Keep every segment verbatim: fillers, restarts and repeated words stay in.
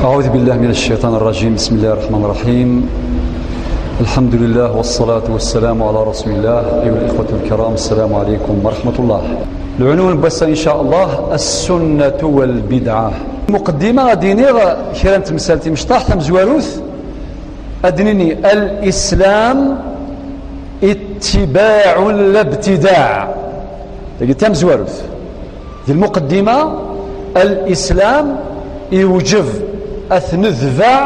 أعوذ بالله من الشيطان الرجيم. بسم الله الرحمن الرحيم. الحمد لله والصلاة والسلام على رسول الله. أيها الإخوة الكرام، السلام عليكم ورحمة الله. العنوان بس إن شاء الله السنة والبدعة. المقدمة غادي نيغ كرا تمثال تمشطاح تمزواروث. أدنيني الإسلام اتباع لا ابتداع. تجي تمزواروث. Di lmuqeddima, Lislam iwjeb ad t-nedbeɛ,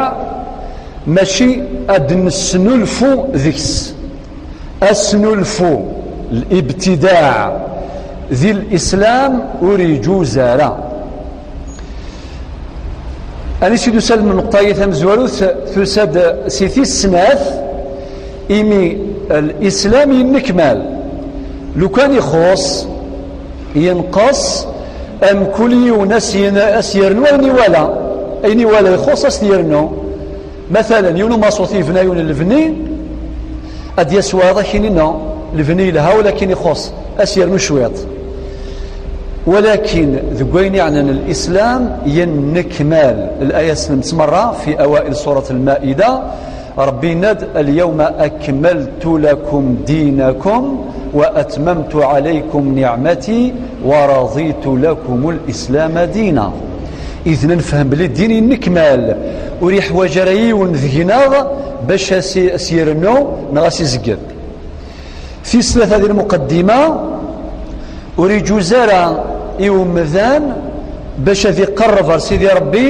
mačči ad nesnulfu deg-s. Asnulfu, libtidaɛ, di Lislam ur iǧuz ara. Anis i d-usa lmeqṭa-yi tamezwarut, tusa-d si tis snat, imi Lislam yennekmal. Lukan ixuṣ, yenqes, amkul yiwen as-yen-, as-yernu ayen iwala. Ayen iwala ixuṣ as-t-yernu. Matalen, yiwen umaṣut yebna yiwen n lebni, ad d-yas wayeḍ ad k-yini, lebni yelha, walakin ixuṣ, as-yernu cwiṭ. Walakin deg wayen iɛnan Lislam, yennekmal. Laya s nettmerra fi awail surat Lmaida, Ṛebbi yenna-d: اليوم أكملت لكم دينكم وأتممت عليكم نعمتي ورضيت لكم الإسلام دينا. Idan nefhem belli ddin yennekmal, ur yeḥwaǧ ara yiwen deg-neɣ bac as-, as-yernu neɣ as-izegger. Tis tlata di lmuqeddima, ur iǧuz ara i umdan bac ad iqerreb ar Sidi Ṛebbi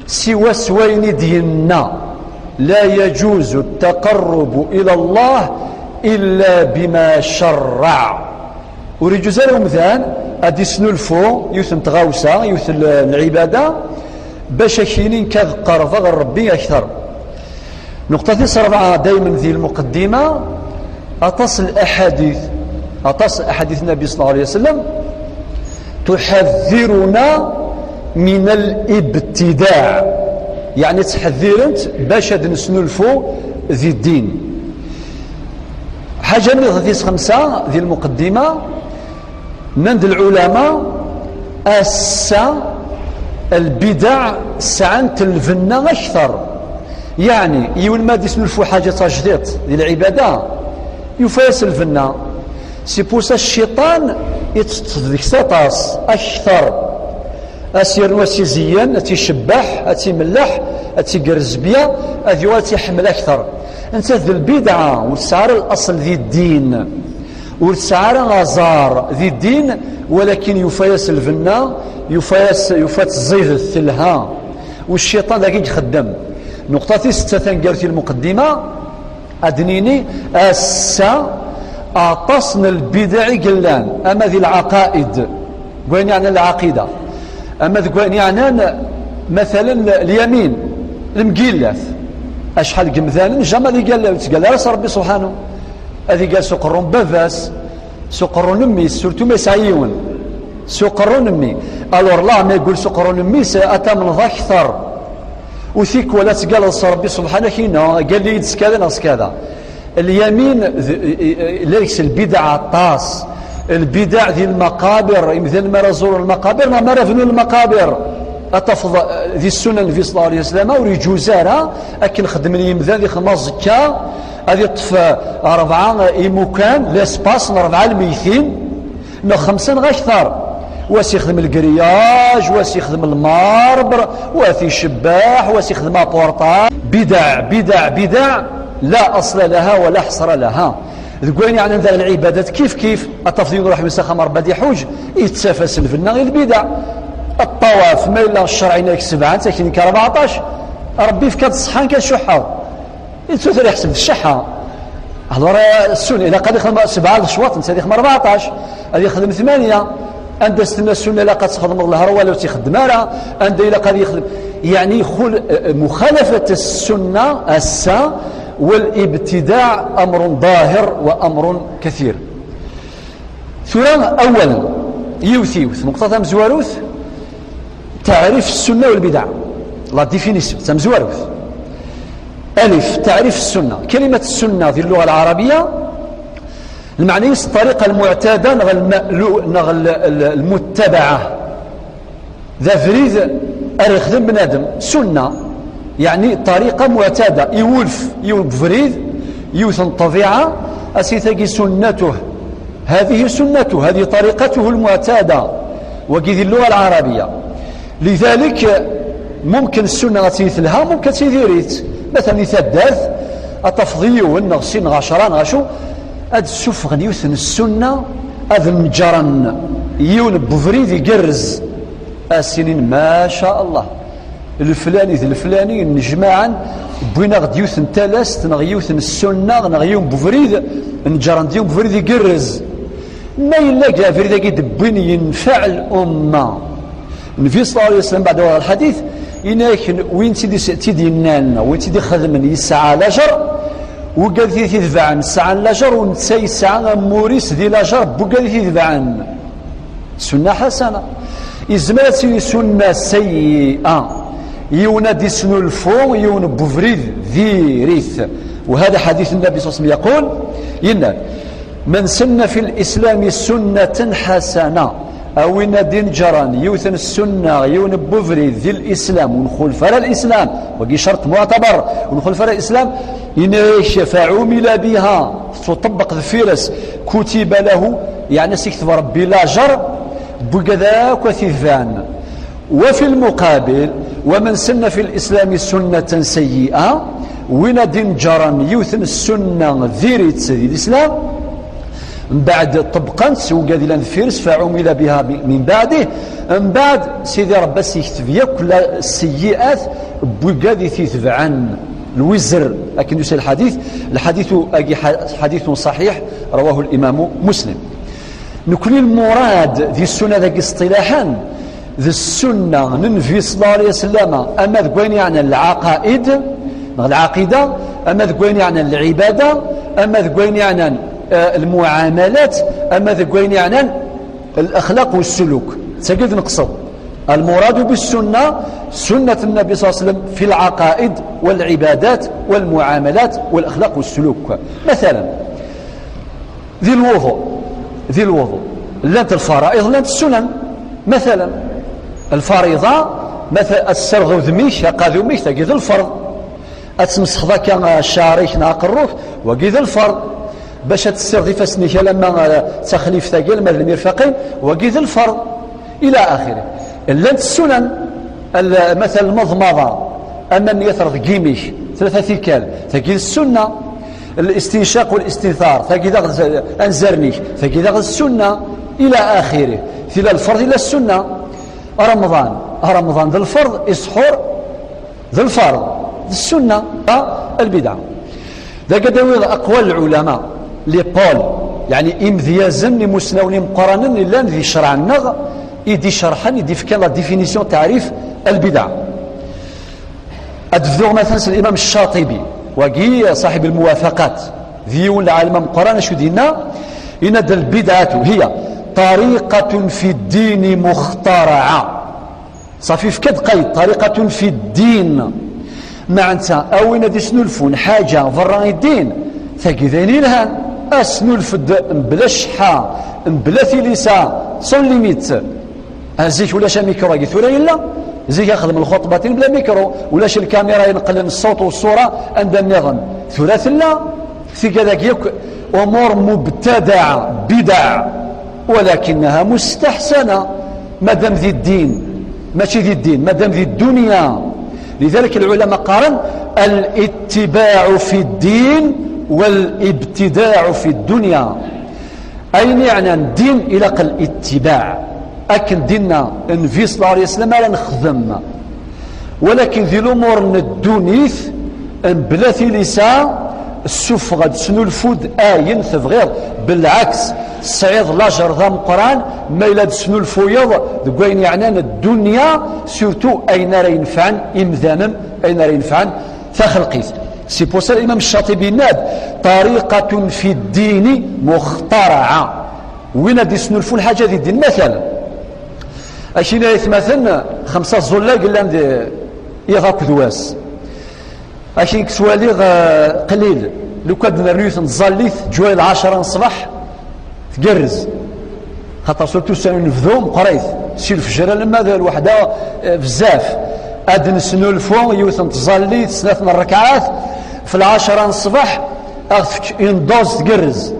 siwa s wayen i d-yenna: لا يجوز التقرب إلى الله إلا بما شرع. Ur iǧuz ara umdan ad isnulfu yiwet n tɣawsa, yiwet n lɛibada, bac ad k-yini nekk ad qerrbeɣ ɣer Ṛebbi akter. Nuqṭa tis ṛebɛa, daymen di lmuqeddima, aṭas n laḥadit, aṭas n laḥadit n Nnbi ṣella Llahu ɛalayhi wa sallam, تحذرنا من الابتداع، yeɛni ttḥeddirent bac ad nesnulfu di ddin. Ḥaǧa nniḍen tis xemsa di lmuqeddima, nnan-d lɛulama, ass-a lbidaɛ sɛant lbenna akter. Yeɛni, yiwen ma d-isnulfu ḥaǧa tajdiṭ di lɛibada, yufa-yas lbenna. Si pusa cciṭan itteṭṭef deg-s aṭas, akter. As yernu as izeyyen, ad tt-icebbeḥ, ad tt-imelleḥ, ad tt-iger zzbiya, ad yuɣal ad tt-iḥemmel akter. Nettat d lbidɛa, ur tesɛi ara laṣel di ddin. Ur tesɛi ara aẓar di ddin, walakin yufa-yas lbenna, yufa-yas, yufa-tt ẓidet, telha. U cciṭan dagi i ixeddem. Nuqṭa tis setta taneggarut i lmuqeddima, ad d-nini, ass-a, aṭas n lbidaɛ i yellan, ama di lɛaqaid, deg wayen yeɛnan lɛaqida, ama deg wayen yeɛnan, matalen, lyamin, lemgillat. Acḥal n yemdanen, jamais ad igalla, ur ttgalla ara s Ṛebbi subḥanu. Ad igall s uqerru n baba-s, s uqerru n mmi-s, surtout ma yesɛa yiwen. S uqerru n mmi. Alors là, ma yeggul s uqerru n mmi-s, ad tamneḍ akter. U tikwal ad teggalleḍ s Ṛebbi subḥanak, yenna, gall-iyi-d s kada neɣ s kada. Lyamin, d, i, i, i, la deg-s lbidaɛ aṭas. Lbidaɛ di lmaqabir, imdanen mi ara ẓuren lmaqabir, neɣ mi ara bnun lmaqabir. Ad tafeḍ, eh, di ssunna n Nnbi ṣella Llahu ɛalayhi wa sallam, ur iǧuz ara akken xeddmen yimdanen, ad ixdem aẓekka, ad iṭṭef, eh, rebɛa, eh, imukan, l'espace n rebɛa lmeytin, neɣ xemsa neɣ akter. Wa s-ixdem lgriyaj, wa s-ixdem lmarbre, wa t-icebbeḥ, wa s-ixdem aportal. Bidaɛ, bidaɛ, bidaɛ, la asla laha wa la ḥesra laha. Deg wayen yeɛnan daɣen lɛibadat, kif kif, ad tafeḍ yiwen iruḥ s axxam Ṛebbi ad iḥuǧ, yettaf-as lbenna i lbidaɛ. Ṭṭawaf, ma yella ccerɛ yenna-k sebɛa, netta k-yenna-k rbeɛṭac, Ṛebbi yefka-d ṣṣeḥḥa, nekk ad cuḥḥeɣ. Ittuter iḥseb d cceḥḥa. Alors, ssunna, ilaq ad ixdem sebɛa lecwaṭ, netta ad ixdem rbeɛṭac, ad ixdem tmanya. Anda s-tenna ssunna ilaq ad txedmeḍ lehṛwa, ur tt-ixeddem ara. Anda ilaq ad yexdem, yeɛni, xul-, مخالفة السنة ass-a, والابتداع أمر ظاهر وأمر كثير. Tura, awalen, yiwet yiwet, nnuqṭa tamezwarut, taɛrif ssunna u lbidaɛ. La définition, tamezwarut. Alif, taɛrif ssunna. Kalimat ssunna di lluɣa lɛarabiya, lmeɛna-is ṭṭariqa lmuɛtada neɣ lma'lu-, neɣ l-, l-, lmuttabaɛa. D abrid Ara yexdem bnadem sunna, yeɛni tariqa muɛtada, iwulef yiwen ubrid, yiwet n ṭṭabiɛa, asitagi sunnatuh. هذه سنته، هذه طريقته المعتادة. Wagi di lluɣa lɛarabiya. Lidalik, mumkin ssunna ad tili telha, mumkin ad tili diri-tt. Matalan, di taddart, ad tafeḍ yiwen, neɣ sin, neɣ ɛecra, neɣ acu, ad d-ssufɣen yiwet n ssunna, ad neǧren yiwen n ubrid igerrez. Ad s-inin, ma ca Allah. Leflani d leflani nnejmaɛen, wwin-aɣ-d yiwet n talast, neɣ yiwet n ssunna, neɣ yiwen n ubrid, neǧren-d yiwen n ubrid igerrez. Ma yella deg abrid-agi d-wwin yenfeɛ lumma. Nnbi ṣella Llahu ɛalayhi wa sallam, beɛda lḥadit, yenna-yak, win tt-id-, tt-id-yennan, win tt-id-ixedmen yesɛa lajer, wigad i t-itebɛen sɛan lajer, u netta yesɛa amur-is di lajer n wigad i t-itebɛen. Sunna ḥasana. Izmer ad tili sunna sayyi'a. Yiwen ad d-isnulfu yiwen n ubrid diri-t. وهذا حديث النبي صلى الله عليه وسلم يقول, yenna, من سن في الإسلام سنة حسنة. A win ad d-ineǧren yiwet n ssunna, yiwen n ubrid di lislam, ur nxulef ara lislam, wagi cert muɛtabar, ur nxulef ara lislam, yenna-yak, فعمل بها, tettuṭebbeq deffir-s, كتب له, yeɛni as-ikteb Rebbi lajer n wigad akk ad t-itebɛen. وفي المقابل, ومن سن في الإسلام سنة سيئة, win ad d-ineǧren yiwet n ssunna diri-tt di lislam, mbeɛd ṭebbqen-tt wigad yellan deffir-s, فعمل بها من بعده, mbeɛd Sidi Rebbi as-yekteb yakk la-, sseyyi'at n wigad i t-itebɛen, lwizr, akken yusa lḥadit, lḥadit-agi ḥa-, ḥaditun ṣaḥiḥ, رواه الإمام مسلم. Nekni lmurad di ssunna dagi iṣṭilaḥen, d ssunna n Nnbi ṣella Llahu ɛalayhi wa sallam, ama deg wayen yeɛnan lɛaqaid, neɣ lɛaqida, ama deg wayen yeɛnan lɛibada, ama deg wayen yeɛnan, eh, lmuɛamalat, ama deg wayen yeɛnan lexlaq u ssuluk. D tagi i d-neqsed. المراد بالسنة سنة النبي صلى الله عليه وسلم في العقائد والعبادات والمعاملات والأخلاق والسلوك. مثلا, di lwuḍu, di lwuḍu, llant lfara'iḍ, llant ssunan. Matalan, lfariḍa, matalan, ad tessirdeḍ udem-ik, aqadum-ik, tagi d lferḍ. Ad tmesxeḍ akka, eh, cceɛr-ik neɣ aqerru-k, wagi d lferḍ. Bac ad tessireḍ ifassen-ik alamma, eh, d taxlift-agi, alamma d lmirfaqin, wagi d lferḍ. Ila axiri. Llant ssunan, al-, matalan, lmeḍmaḍa, ama nniya terreḍ deg imi-k, tlata tikkal, tagi d ssunna. Listincaq u listinthar, tagi daɣ d anzaren-ik, tagi daɣ d ssunna, ila axiri. Tila lferḍ, ila ssunna. Remḍan, Remḍan d lferḍ, isḥur d lferḍ, d ssunna, a, lbidɛa. Dagi ad d-awiḍ aqwal lɛulama, les pôles, yeɛni imedyazen, imusnawen imeqqranen yellan di ccreɛ-nneɣ, i d-icerḥen, i d-ifkan la définition, taɛrif, lbidɛa. Ad bduɣ matalan s Limam Ccaṭibi, wagi ṣaḥib Lmuwafaqat, d yiwen lɛalem ameqqran, acu d-yenna? Yenna-d, البدعة هي طريقة في الدين مخترعة. Ṣafi, yefka-d qayd, طريقة في الدين. Meɛna a win ad isnulfun ḥaǧa berra i ddin, tagi d ayen yelhan. Asnulf-d mebla cceḥḥa, mebla tilisa, sans limite. Ah, zik ulac amikru-agi, tura yella. Zik ad xedmen lxuṭbatin bla mikru, ulac lkamira ineqlen ṣṣut u ṣṣura anda nniḍen. Tura tella. Tigad-agi yakk umur mubtadaɛa, bidɛa, ولكنها مستحسنة, madam di ddin, mačči di ddin, madam di ddunya. لذلك العلماء qqaren, الاتباع في الدين والابتداع في الدنيا. Ayen yeɛnan ddin ilaq littibaɛ. Akken d-inna Nnbi ṣella Llahu ɛalayhi wa sallam ara nexdem. Walakin di lumuṛ n ddunit, mebla tilisa, ssufeɣ-d, snulfu-d ayen tebɣiḍ. Belɛaks, tesɛiḍ lajer d ameqqran ma yella d-tesnulfuyeḍ deg wayen yeɛnan ddunya, surtout ayen ara yenfɛen imdanen, ayen ara yenfɛen taxelqit. C'est pour ça Limam Ccaṭibi yenna-d, طريقة في الدين مخترعة. Win ad d-isnulfun ḥaǧa di ddin, matalan, akin ay atmaten, xemsa ẓullag llan di iḍ akked wass. Akin ttwaliɣ, eh, qlil, lukan ad nernu yiwet n tẓallit, ǧwayel ɛecra n ṣṣbeḥ, tgerrez. Xaṭer surtout ussan unebdu meqqrit, si lefjer alamma d lweḥda, eh, bezzaf. Ad nesnulfu yiwet n tẓallit, snat n rrekɛat, f lɛacra n ṣṣbeḥ, ad ɣ-tefk une dose tgerrez,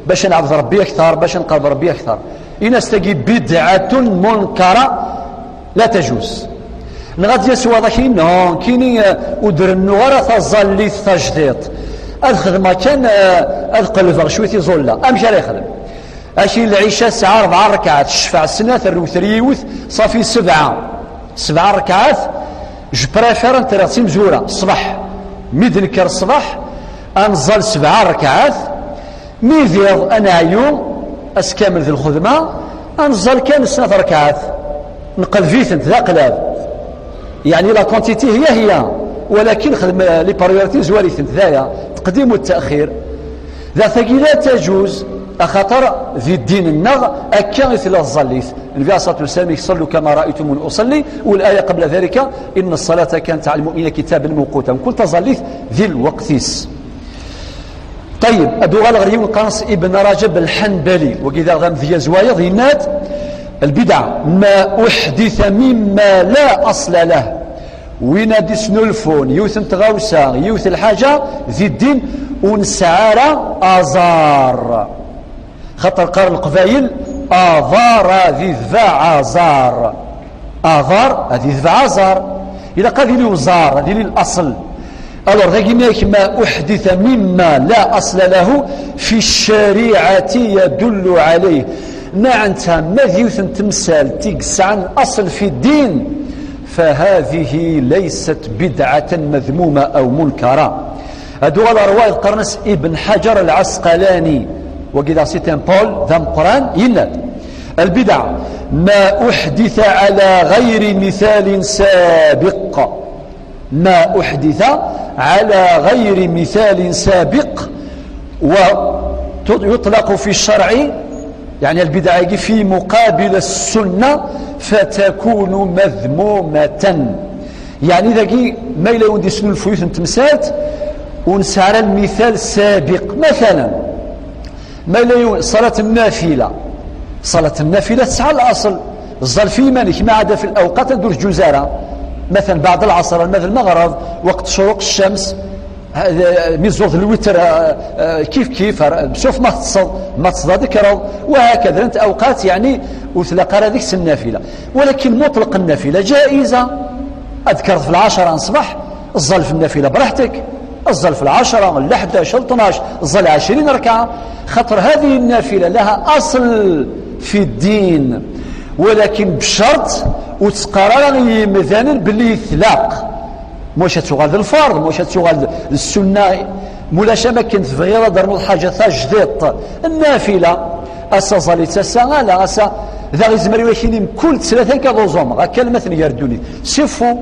bac ad neɛbed Rebbi akteṛ, bac ad nqerreb Rebbi akteṛ. Ini-as tagi bidɛatun munkara, la tajuz. Neɣ ad d-yas waḍak-in, non, kini, eh, ur d-rennuɣ ara taẓallit tajdiṭ. Ad xedmeɣ kan, eh, ad qelbeɣ cwiṭ iẓulla. Amek ara yexdem? Akil lɛica tesɛa rebɛa rrekɛat, ccfeɛ snat, rrewter yiwet, ṣafi sebɛa. Sebɛa rrekɛat, je préfère ad n-terreɣ d timezwura, ṣṣbeḥ. Mi d-nekker ṣṣbeḥ, ad nẓal sebɛa rrekɛat, mi d iḍ ad neɛyu, ass kamel d lxedma, ad nẓal kan snat rrekɛat, nqelb-itent d aqlab. Yeɛni la quantité hiya hiya, walakin xdem, eh, les priorités zwar-itent, d aya, taqdim u ttaxir. Da tagi la tajuz, axaṭer di ddin-nneɣ akka i tella tẓallit. Nnbi alayhi ṣṣalatu wassalam, صلوا كما رأيتموني أصلي, والآية قبل ذلك: إن الصلاة كانت على المؤمنين كتابا موقوتا. Mkul taẓallit di lweqt-is. Ṭayyeb, ad uɣaleɣ ɣer yiwen qqaren-as Ibn Rajab al-Hanbali, wagi daɣ d amedyaz wayeḍ, yenna-d: البدعة ما أحدث مما لا أصل له. Win ad d-isnulfun yiwet n tɣawsa, yiwet n lḥaǧa di ddin, ur nesɛi ara aẓar. Xaṭer qqaren Leqbayel: aḍar ad itbeɛ aẓar. Aḍar ad itbeɛ aẓar. Ilaq ad yili uẓar, ad yili laṣel. Alors, dagi ma ما أحدث مما لا أصل له في الشريعة يدل عليه. Nɛenta ma d yiwet n temsalt i yesɛan aṣel fi ddin, فهذه ليست بدعة مذمومة أو منكرة. Ad uɣal ɣer wayeḍ qqaren-as Ibn Ḥajar al-Ɛasqalani, wagi daɣ c'est un Paul d ameqqran, yenna-d: البدعة ما أحدث على غير مثال سابق. ما أحدث على غير مثال سابق، ويطلق في الشرع، يعني البدعة في مقابل السنة، فتكون مذمومة. يعني dagi ma yella yiwen d-isnulfu yiwet n temsalt ur nesɛi ara lmital sabiq. Matala, ma yella yiwen ṣalat nnafila, ṣalat nnafila tesɛa laṣel, ẓẓal fi yiman-ik, ma ɛada fi lawqat ad ur teǧǧuz ara. Matala, beɛd lɛaṣer, alma d lmeɣreb, waqt tecruq ccams, ha-, mi tẓureḍ lwitr, ah, ah, kif kif, ar-, sauf ma teṭṭseḍ, ma teṭṭseḍ ad d-tekkreḍ, wa hakada, llant awqat, yeɛni, ur tlaq ara deg-s nnafila. Walakin muṭleq nnafila ǧaiza. Ad d-tekkreḍ fi lɛacra n ṣṣbeḥ, ẓẓal fi nnafila braḥtek. Ẓẓal fi lɛacra, leḥdac, leṭnac, ẓẓal ɛecrin rrekɛa. Xaṭer هذه النافلة لها أصل في الدين، ولكن بشرط ur teqqar ara i yimdanen belli tlaq. Maca ad tuɣal d lferḍ, maca ad tuɣal d ssunna. Mulac am akken tebɣiḍ ad d-ternuḍ ḥaǧa tajdiṭ, nnafila. Ass-a ẓẓal-itt ass-a, ala, ass-a. Da izmer i wakini mkul ttlata akka ad uẓumeɣ, akka alma tnger ddunit. C'est faux,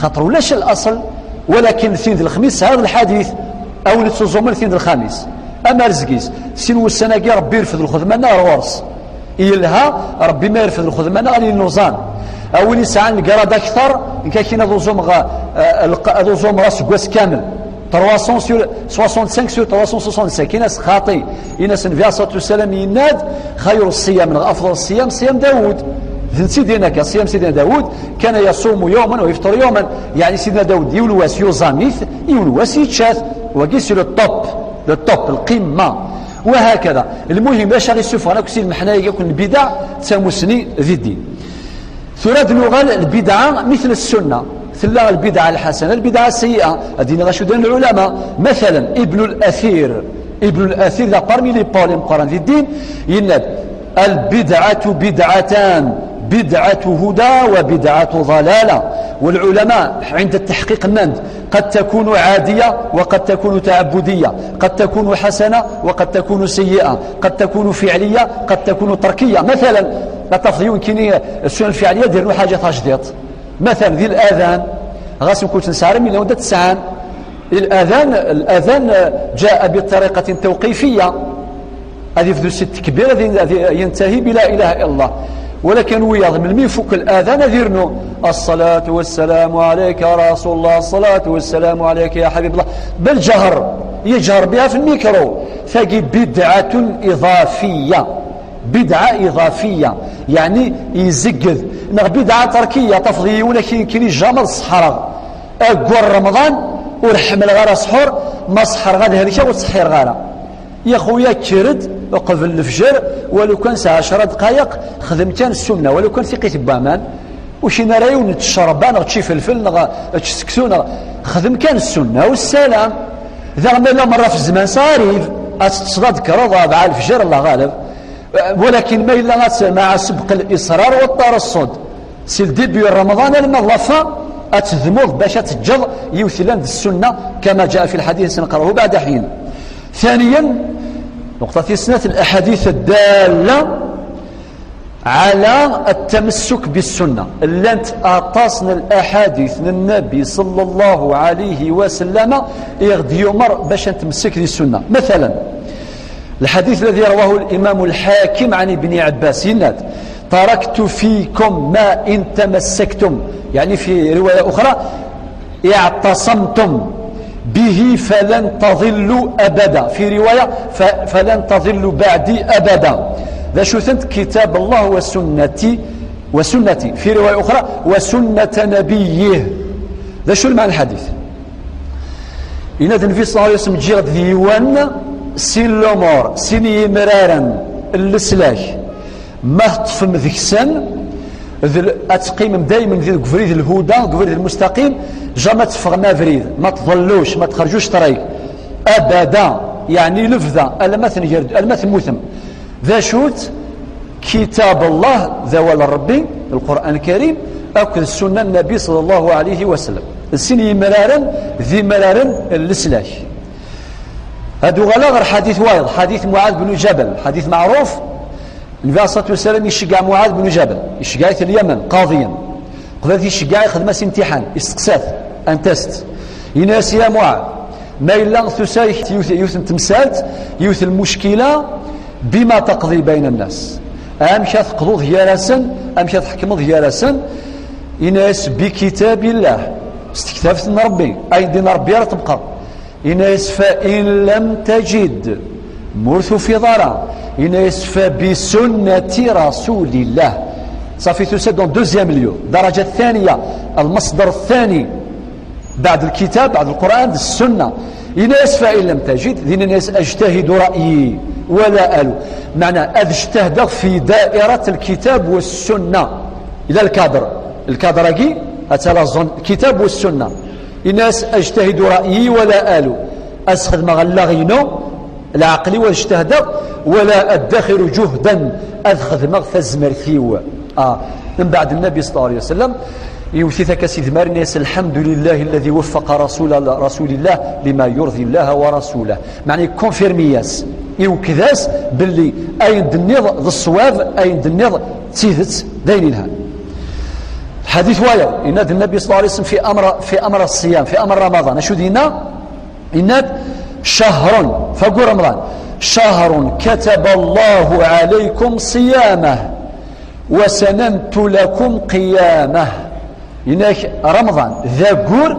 xaṭer ulac laṣel. Walakin tin d lexmis, tesɛiḍ lḥadit, a win ittuẓumen tin d lxamis. Ama rrezg-is, sin wussan-agi Rebbi irfed lxedma-nneɣ ɣer ɣur-s. Yelha, Rebbi ma irfed lxedma-nneɣ ad nili nuẓam. A win yesɛan lgrad akteṛ, nekk akin ad uẓumeɣ, eh, lq-, ad uẓumeɣ aseggas kamel. Trois cents sur, soixante-cinq sur trois cent soixante-cinq, in-as xaṭi. In-as Nnbi alayhi ṣṣalatu wassalam yenna-d: خير الصيام, neɣ أفضل الصيام صيام داود. D netta i d-yenna akka, ṣṣiyam Sidna Dawud, كان يصوم يوما ويفطر يوما. Yeɛni Sidna Dawud yiwen wass yuẓam-it, yiwen wass yečča-t. Wagi c'est le top, le top, lqimma. Wa hakada. Lmuhim, d acu i ɣ-yessufɣen akk si lmeḥna-agi akk n lbidaɛ, d tamusni di ddin. Tura ad nuɣal lbidɛa mitl ssunna. Tella lbidɛa lḥasana, lbidɛa seyyi'a. Ad d-iniɣ acu d-nnan lɛulama. Matala, Ibn al-Athir. Ibn al-Athir, d parmi les Paul imeqqran di ddin, yenna-d: البدعة بدعتان، بدعة هدى وبدعة ضلالة. والعلماء عند التحقيق nnan-d: قد تكون عادية وقد تكون تعبدية، قد تكون حسنة وقد تكون سيئة، قد تكون فعلية، قد تكون تركية. Matala, ad tafeḍ yiwen kini ssunan lfiɛliya ad irnu ḥaǧa tajdiṭ. Matala, di ladan, ɣas mkul nesɛa ara mil wanda tesɛan. Ladan, ladan, eh, جاء بطريقة توقيفية. Ad yebdu si ttekbir, ad yen-, ad yentehi bi la ilaha illallah. Walakin wiyaḍ, melmi ifuk ladan, ad irnu: الصلاة والسلام عليك يا رسول الله، الصلاة والسلام عليك يا حبيب الله. بالجهر، يجهر بها في الميكرو. Tagi بدعة إضافية. Bidɛa iḍafiya, yeɛni izegged, neɣ bidɛa terkiya, tafeḍ yiwen akin kini jama d ṣeḥraɣ. Aggur Remḍan ur ḥemmleɣ ara ṣḥur, ma ṣeḥreɣ ad helkeɣ ur ttṣeḥḥireɣ ara. Ya xuya, kker-d uqbel lefjer, walu kan s ɛecra dqayeq, xdem kan ssunna, walu kan tiqit n waman. Ur kini ara yiwen ečč ccerba neɣ ečč ifelfel neɣ ečč seksu neɣ xdem kan ssunna u ssalam. Daɣ ma yella merra f zzman s arib, ad teṭṭseḍ ad d-tekkreḍ rebɛa lefjer, Allah ɣaleb. Walakin ma yella ad tt-, maɛa sebq al-israr wa ttareṣṣud, si le début n Remḍan alma d la fin, ad tedmuḍ bac ad teǧǧeḍ yiwet yellan d ssunna, kama ǧa'a fi lḥadit s-neqra'uhu baɛda ḥin. ثانيا, نقطة tis snat, الأحاديث الدالة على التمسك بالسنة. Llant aṭas n laḥadit n Nnabi صلى الله عليه وسلم i ɣ-d-yumer bac ad netmessek di ssunna. مثلا, الحديث الذي رواه الإمام الحاكم عن ابن عباس, yenna-d: "تركت فيكم ما إن تمسكتم"، يعني في رواية أخرى: "اعتصمتم به فلن تضلوا أبدا"، في رواية: "ف-، فلن تضلوا بعدي أبدا". D acu-tent? كتاب الله وسنتي، وسنتي، في رواية أخرى: "وسنة نبيه". D acu lmeɛna n lḥadit? Yenna-d Nnbi صلى الله عليه وسلم: "Ǧǧiɣ-d yiwen, sin lumuṛ, sin yimraren n leslak, ma teṭṭfem deg-sen, d l-, ad teqqimem daymen deg ubrid lhuda, deg ubrid lmustaqim, jamais ad teffɣem abrid, ma tḍelluc, ma txerǧuc ṭṭriq, abada, yeɛni lebda, alamma tnger-, alamma temmutem." D acu-t? Kitab Allah, d awal n Ṛebbi, Lqur'an Karim, akked ssunna n Nnabi صلى الله عليه وسلم. D sin yimraren, d imraren n leslak. Ad uɣaleɣ ɣer ḥadit wayeḍ, ḥadit Muɛad bin Ǧabal, ḥadit meɛruf. Nnbi عليه الصلاة والسلام iceggeɛ Muɛad bin Ǧabal, iceggeɛ-it Lyaman, qaḍiyan. Qbel ad t-iceggeɛ, ixdem-as imtiḥan, isteqsa-t un test. Yenna-yas: "Ya Muɛad, ma yella tusa-k yiwet, yiwet n temsalt, yiwet n lmuckila, bima taqḍi bayna nnas? Amek ad teqḍuḍ gar-asen, amek ad tḥekmeḍ gar-asen?" Yenna-yas: "Bi kitabillah", s tektabt n Ṛebbi, ayen d-yenna Ṛebbi ara tebqaḍ. Yenna-yas: "Fa in lam tajid", ma ur tufiḍ ara, yenna-yas: "Fa bi sunnati rasulillah." Safi, tusa-d en deuxième lieu, daraja thaniya, lmasdar thani, baɛd lkitab, baɛd Lqur'an, d ssunna. Yenna-yas: "Fa in lam tajid", dinna yenna-yas: "Ajtahidu ra'yi wala alu." Meɛna, ad jtahdeɣ fi da'irat lkitab wa ssunna. Ila lkadr, lkadr-agi, ad tala zon kitab wa ssunna. Yenna-yas: "Ajtahidu ra'yi wala alu." Ad sxedmeɣ allaɣ-inu, leɛqel-iw ad jtahdeɣ, wala addaxiru juhdan, ad xedmeɣ tazmert-iw. Ah, mbeɛd Nnabi صلى الله عليه وسلم, iwet-it akka Sidi Mari, yenna-yas: "Alḥamdulillahi alladhi waffaqa rasula, rasulillah lima yurdi llaha wa rasulah." Meɛna, ikonfirmi-yas, iwekked-as belli ayen d-tenniḍ d ṣṣwab, ayen d-tenniḍ d tidet, d ayen ilhan. Lḥadit wayeḍ, yenna-d Nnabi صلى الله عليه وسلم fi amr, fi amr ṣṣiyam, fi amr Ramaḍan. Acu d-yenna? Yenna-d: "Cahrun", f aggur Remḍan, "cahrun kataba Allahu alaykum ṣiyamah, wa sanantu lakum qiyamah." Yenna-k Remḍan d aggur,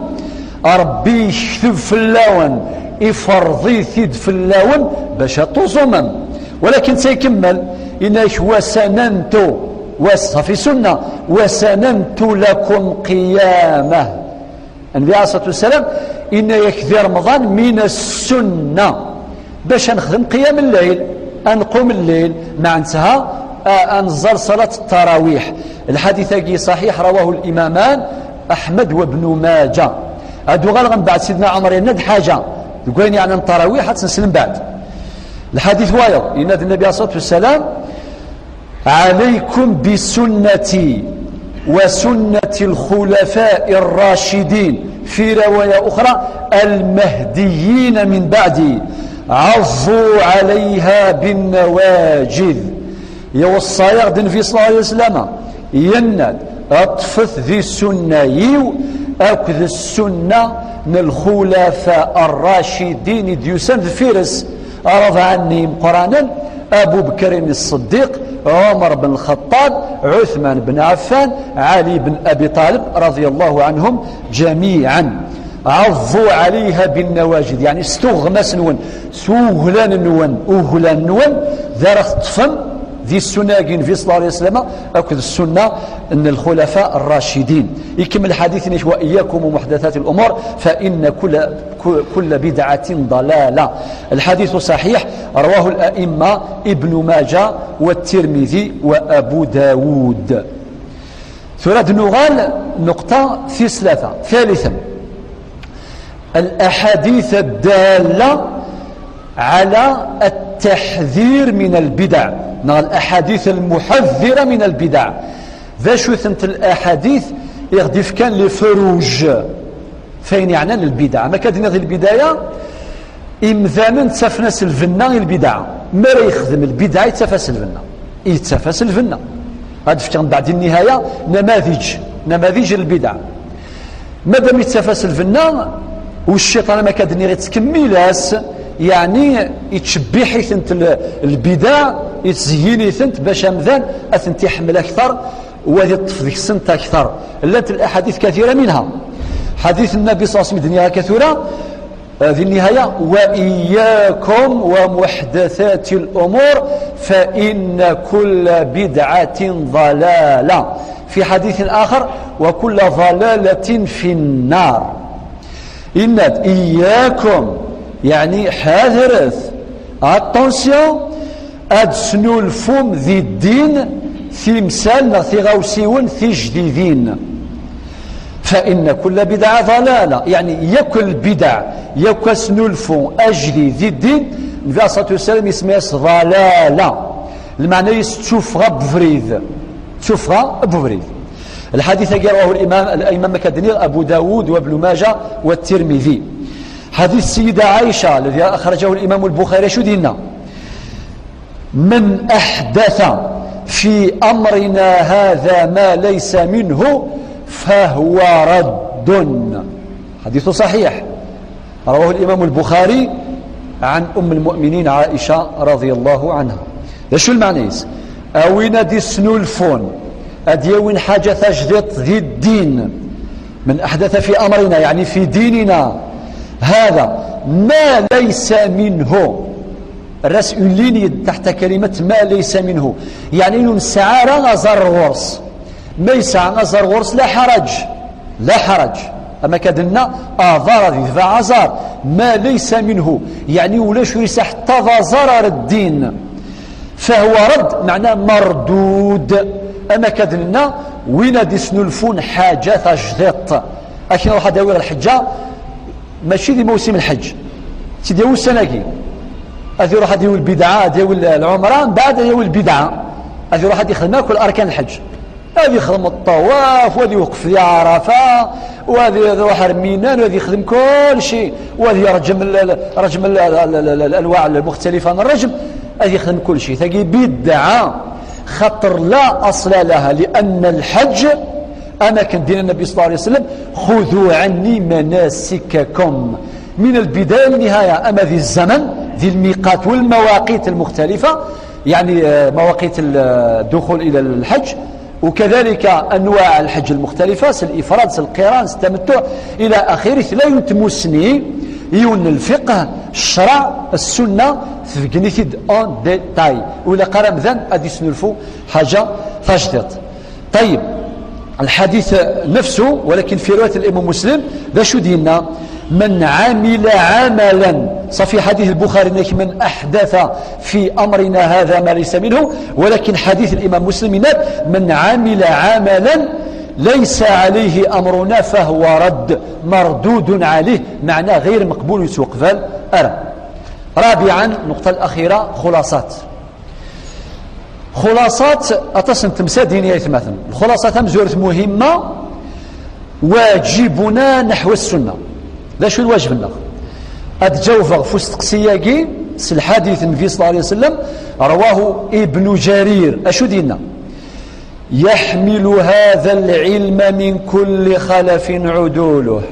Ṛebbi yekteb fell-awen, iferḍ-it-id fell-awen bac ad tuẓumem. Walakin tta ikemmel, yenna-k: "Wa sanantu", wa s-, safi sunna, "wa sanantu lakum qiyamah." Nnbi عليه الصلاة والسلام, yenna-yak di Remḍan, min as-sunna, bac ad nexdem qiyam lleyl, ad nqum lleyl, meɛnetha, a-, ad neẓẓal ṣalat ttarawiḥ. Lḥadit-agi ṣaḥiḥ, rawahu limaman Aḥmed wa Bnu Maǧa. Ad uɣaleɣ mbeɛd Sidna Ɛmer, yenna-d ḥaǧa deg wayen yeɛnan ttarawiḥ, ad tt-nsel mbeɛd. Lḥadit wayeḍ, yenna-d Nnabi عليه الصلاة والسلام: "Ɛalaykum bi sunnati wa sunnati lxulafa'i rracidin, fi rawaya uxra, almahdiyina min baɛdi, ɛaḍḍu ɛalayha binnawajid." Iweṣṣa-yaɣ-d Nnbi صلى الله عليه وسلم, yenna-d: "Ṭṭfet di ssunna-iw akked ssunna n lxulafa rracidin i d-yusan deffir-s, rebɛa-nni imeqqranen, Abu Bekrin Ṣṣeddiq, Ɛumer ben Lxeṭṭab, Ɛutman ben Ɛeffan, Ɛali ben Abi Ṭalib, رضي الله عنهم جميعا. عضوا عليها بالنواجذ، yeɛni s tuɣmas-nwen, s uglan-nwen, uglan-nwen, d ara teṭṭfem Di ssunna-agi n Nabi صلى الله عليه وسلم akked ssunna n lxulafa rracidin. Ikemmel lḥadit-nni: وإياكم ومحدثات الأمور فإن كل, كل بدعة ضلالة. الحديث صحيح، رواه الأئمة ابن ماجه والترمذي وأبو داود. Tura ad nuɣal نقطة tis tlata. ثالثا، الأحاديث الدالة على التحذير من البدع، neɣ الأحاديث المحذرة من البدع. D acu-tent الأحاديث i ɣ-d-ifkan les feux rouges f ayen yeɛnan lbidɛa? Ma akka d-nniɣ di lbidaya, imdanen ttafen-as lbenna i lbidɛa. Mi ara yexdem lbidɛa, yettaf-as lbenna. Yettaf-as lbenna. Ad d-fkeɣ mbeɛd nnihaya namadiǧ, namadiǧ n lbidɛa. Madam yettaf-as lbenna, u cciṭan, am akka d-nniɣ, yettkemmil-as, yeɛni yettcebbiḥ-itent l-, lbidɛa, yettzeyyin-itent bac amdan ad tent-iḥemmel akteṛ, u ad iṭṭef deg-sent akteṛ. Llant الأحاديث كثيرة منها. Ḥadit n Nabi صلى الله عليه وسلم i d-nniɣ akka tura, eh, di nnihaya: وإياكم ومحدثات الأمور فإن كل بدعة ضلالة. في حديث آخر: وكل ضلالة في النار. Yenna-d: إياكم، yeɛni ḥadret, attention, ad tesnulfum di ddin timsal neɣ tiɣawsiwin tijdidin. فإن كل بدعة ضلالة، yeɛni yakk lbidɛa, yakk asnulfu ajdid di ddin, Nnbi عليه الصلاة والسلام isemma-yas ḍalala. Lmeɛna-is d tuffɣa n ubrid. D tuffɣa n ubrid. Lḥadit-agi رواه الإمام, الأئمة, am akka d-nniɣ, Abu Dawud وابن ماجه والترمذي. Ḥadit Ssida Ɛica, الذي أخرجه الإمام البخاري, acu d-yenna? من أحدث في أمرنا هذا ما ليس منه فهو رد. حديث صحيح، رواه الإمام البخاري عن أم المؤمنين عائشة رضي الله عنها. D acu lmeɛna-is? A win ad isnulfun, ad yawin ḥaǧa tajdiṭ di ddin. من أحدث في أمرنا، يعني في ديننا هذا، ما ليس منه. Rret une ligne تحت كلمة ما ليس منه. Yeɛni ur nesɛi ara aẓar ɣur-s. Ma yesɛa aẓar ɣur-s, la ḥaraǧ. La ḥaraǧ. Am akka d-nenna, aḍar ad yetbeɛ aẓar. ما ليس منه. Yeɛni ulac ur yesɛi ḥetta d aẓar ar ddin. فهو رد, meɛna mardud. Am akka d-nenna, win ad isnulfun ḥaǧa tajdiṭ. Akken ruḥ ad awiɣ lḥeǧǧa, mačči di mawsim lḥeǧ. Tt-id-yawi ussan-agi. Ad iruḥ ad yawi lbidɛa, ad yawi l-, lɛumra, mbeɛd ad yawi lbidɛa. Ad iruḥ ad ixdem akk arkan lḥeǧ. Ad ixdem ṭṭawaf, u ad iwqef di Ɛarafa, u ad iruḥ ar Minan, u ad ixdem kulci, u ad yerǧem l-, l-, rǧem l-, l-, l-, l-, الأنواع المختلفة n rrǧem, ad ixdem kulci. Tagi bidɛa, xaṭer لا أصل لها، لأن الحج, am akken d-yenna Nnbi صلى الله عليه وسلم: خذوا عني مناسككم. من البداية للنهاية، ama di zzaman, di lmiqat والمواقيت المختلفة، يعني, آه، مواقيت الدخول إلى الحج، وكذلك أنواع الحج المختلفة، s الإفراد، s القران، s التمتع، إلى آخره. Tella yiwet n tmussni, yiwen n lfiqh, ccṛeɛ, ssunna, tbeggen-it-id en détail. Ur ilaq ara amdan ad isnulfu ḥaǧa tajdiṭ. طيب، الحديث نفسه، ولكن في رواية الإمام مسلم، d acu d-yenna? من عمل عملا، صافي، حديث البخاري, من أحدث في أمرنا هذا ما ليس منه، ولكن حديث الإمام مسلم, من عمل عملا ليس عليه أمرنا فهو رد، مردود عليه، معناه غير مقبول, ur yettwaqbal ara. رابعا، النقطة الأخيرة، خلاصات. Xulaṣat, aṭas n temsadin i aytmaten. Lxulaṣa tamezwarut muhimma, واجبنا نحو السنة. D acu lwajeb-nneɣ? Ad ǧawbeɣ f usteqsi-agi s lḥadit n Nnbi صلى الله عليه وسلم, رواه ابن جرير. Acu d-yenna? يحمل هذا العلم من كل خلف عدوله.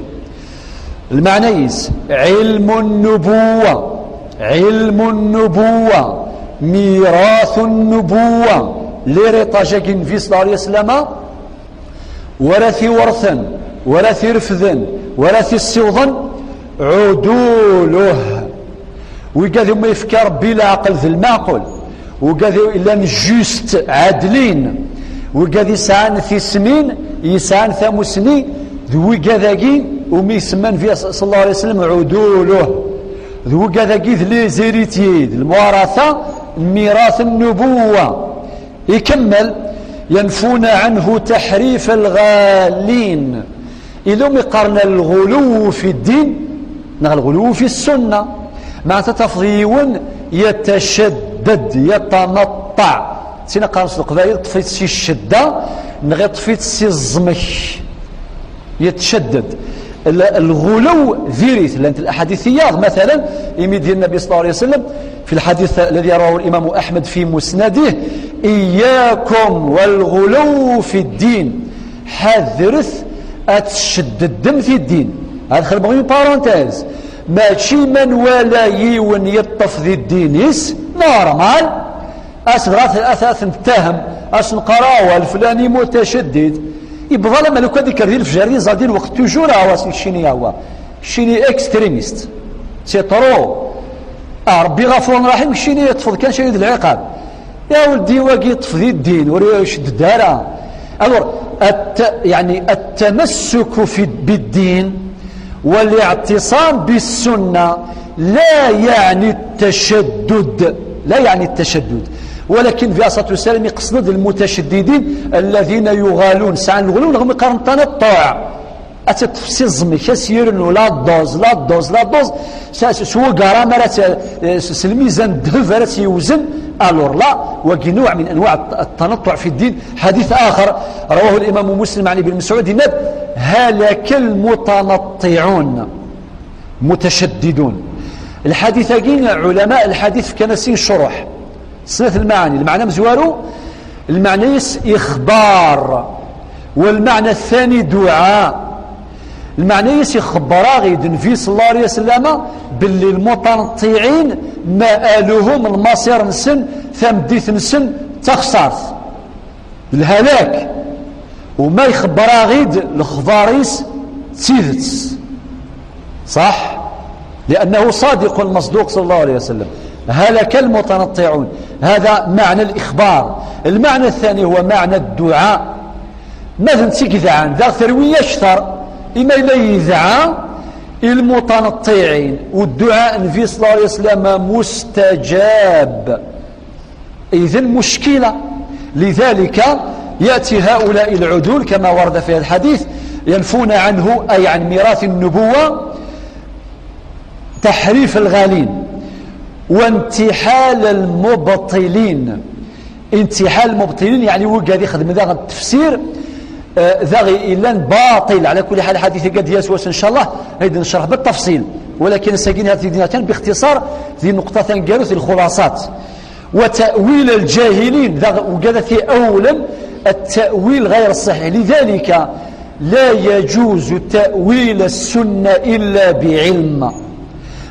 Lmeɛna-is, علم النبوة, علم النبوة, ميراث النبوة, l'héritage-agi n Nnbi صلى الله عليه وسلم, wara t-iwerten, wara t-irefden, wara t-issiwḍen, عدوله. Wigad umi yefka Rebbi leɛqel d lmeɛqul, Wigad i llan juste, ɛadlin, wigad yesɛan tismin, yesɛan tamusni, d wigad-agi umi isemma Nnbi sallallahu alayhi wa sallam uduluh. D wigad-agi d les héritiers, d lmuwaratha, mirat nnubuwa. Ikemmel, ينفون عنه تحريف الغالين. Ila umi qqaren الغلو في الدين neɣ الغلو في السنة. Meɛna tafeḍ yiwen يتشدد, يتنطع. Tin qqaren s leqbayel, ṭṭef-itt si ccedda neɣ iṭṭef-itt si ẓẓmek. يتشدد. الغلو diri-t, llant الأحاديث, مثلا, imi d-yenna النبي صلى الله عليه وسلم في الحديث الذي رواه الإمام أحمد في مسنده: إياكم والغلو في الدين. Ḥadret ad tceddeddem di ddin. Ad xedmeɣ une parenthèse. Mačči ma nwala yiwen yeṭṭef di ddin-is, normal. As dɣa at, at, at nettahem, as neqqar: "Ah, wa leflani mutaceddid." Ibḍa lama lukan ikker di lefjer, iẓer di lweqt, toujours, ah, wa, keččini, ah, wa, keččini extrémiste. C'est trop. Ah, Rebbi ɣafur raḥim, keččini yeṭṭfeḍ kan cayid lɛiqab. Ya weldi, wagi yeṭṭef di ddin, ur icedded ara. Alors, الت-, يعني التمسك في, بالدين والاعتصام بالسنة لا يعني التشدد، لا يعني التشدد، ولكن في الصلاة والسلام يقصد المتشددين الذين يغالون، سعى الغلو لهم يقارن التنطع. Ad teṭṭef si ẓẓmek, ad s-yernu la dose, la dose, la dose, s, s, s wegara mi ara tt-, s, s lmizan n ddheb ara tt-yewzen, alors là, wagi نوع من أنواع الت-, التنطع في الدين. حديث آخر رواه الإمام مسلم عن ابن مسعود, yenna-d: "هلك المتنطعون متشددون". Lḥadit-agi, ɛulama lḥadit fkan-as sin ccuruḥ. Snat lmaɛani. Lmeɛna amezwaru, lmeɛna-is ixbar, walmeɛna ttani duɛa. Lmeɛna-is ixebber-aɣ-id Nnbi صلى الله عليه وسلم belli lmuṭanṭiɛin مآلهم, lmaṣir-nsen, tameddit-nsen d taxsart, d lhalak. Uma ixebber-aɣ-id lexbar-is d tidet. صح؟ لأنه صادق مصدوق صلى الله عليه وسلم. هلك المتنطعون. هذا معنى الإخبار. المعنى الثاني هو معنى الدعاء. Ma d netta i yedɛan, daɣ terwi akter, imi yella yedɛa i lmutanṭiɛin, u dduɛa n Nnbi صلى الله عليه وسلم mustajab. إذن مشكلة. لذلك يأتي هؤلاء العدول كما ورد في الحديث ينفون عنه، أي عن ميراث النبوة، تحريف الغالين وانتحال المبطلين. انتحال المبطلين يعني وقاعد يخدم داغ التفسير, آه, داغ إلا باطل. على كل حال, الحديث قد يسوس إن شاء الله, غادي نشرح بالتفصيل, ولكن ساكن هذه الدنيا كان باختصار, ذي نقطة تنقلت الخلاصات. وتأويل الجاهلين, داغ وقاعد في أولا التأويل غير الصحيح. لذلك لا يجوز تأويل السنة إلا بعلم.